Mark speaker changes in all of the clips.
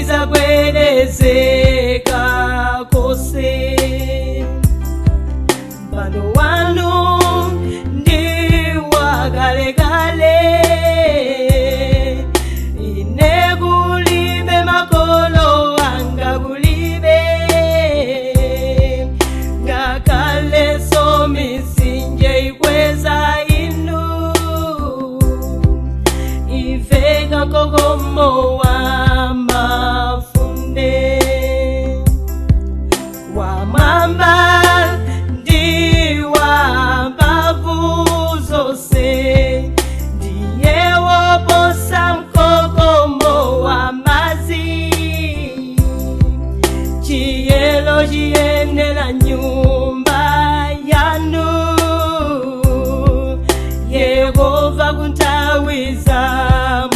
Speaker 1: Sizagwedezeka kose. Mpando wanu ndi wakalekale, ine kulibe makolo anga kulibe, ngakhale mitsinje ikweza inu, imveka mkokomo wa mafunde. Wamwamba ndi wamphamvu zonse, ndiye woposa mkokomo wa madzi. Chiyero chiyenera nyumba yanu, Yehova, kunthawi za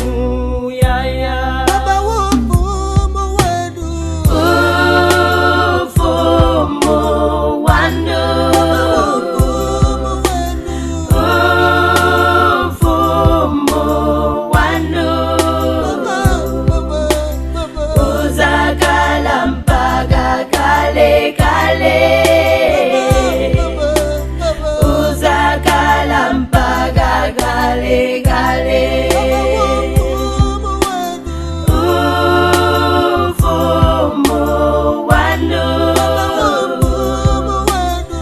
Speaker 1: muyaya.
Speaker 2: Baba, ufumu wenu.
Speaker 1: Ufumu wanu.
Speaker 2: Ufumu wenu.
Speaker 1: Ufumu wanu.
Speaker 2: Baba, Baba, Baba.
Speaker 1: Uzakhala mpaka kale kale.
Speaker 2: Baba, Baba.
Speaker 1: Uzakhala mpaka kale kale.
Speaker 2: Ufumu wenu.
Speaker 1: Ufumu wanu.
Speaker 2: Ufumu wenu.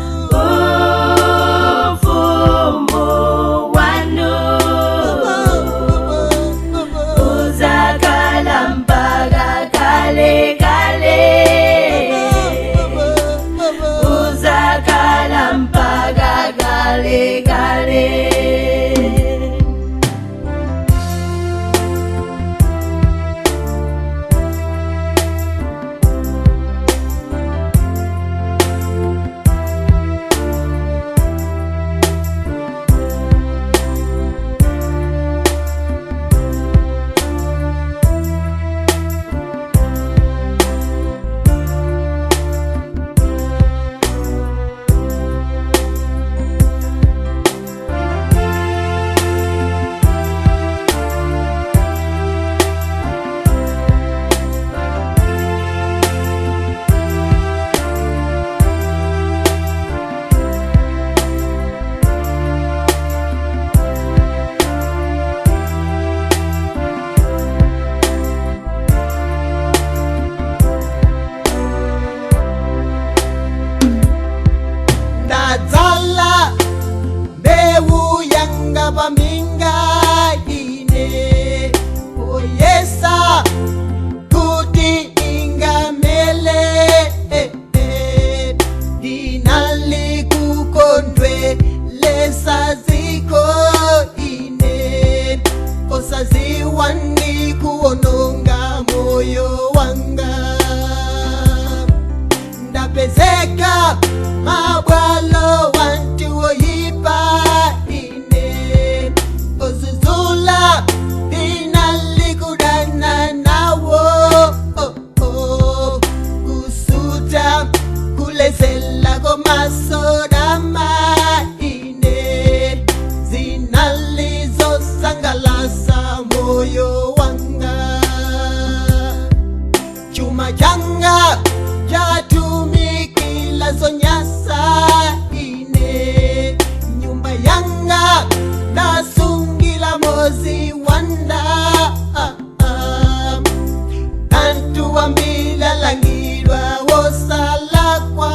Speaker 1: Ufumu wanu.
Speaker 2: Baba, Baba.
Speaker 1: Uzakhala mpaka kale kale.
Speaker 2: Baba, Baba.
Speaker 1: Uzakhala mpaka kale kale.
Speaker 2: Ndadzala mbewu yanga paminga ine, poyesa kuti ingamele. Ndinali kukondwelesa ziko ine, osaziwa ndi kuwononga moyo wanga. Ndapezeka mabwalo wantu oyipa ine, ozuzula ndinalikudana nawo, oh, oh. Kusuta kulezela komasodama ine, zinalizosangalasa moyo wanga. Chuma changa chatumikila zonyasa ine, nyumba yanga ndasungila mozi wanda. Anthu wambila langilwa wosalakwa.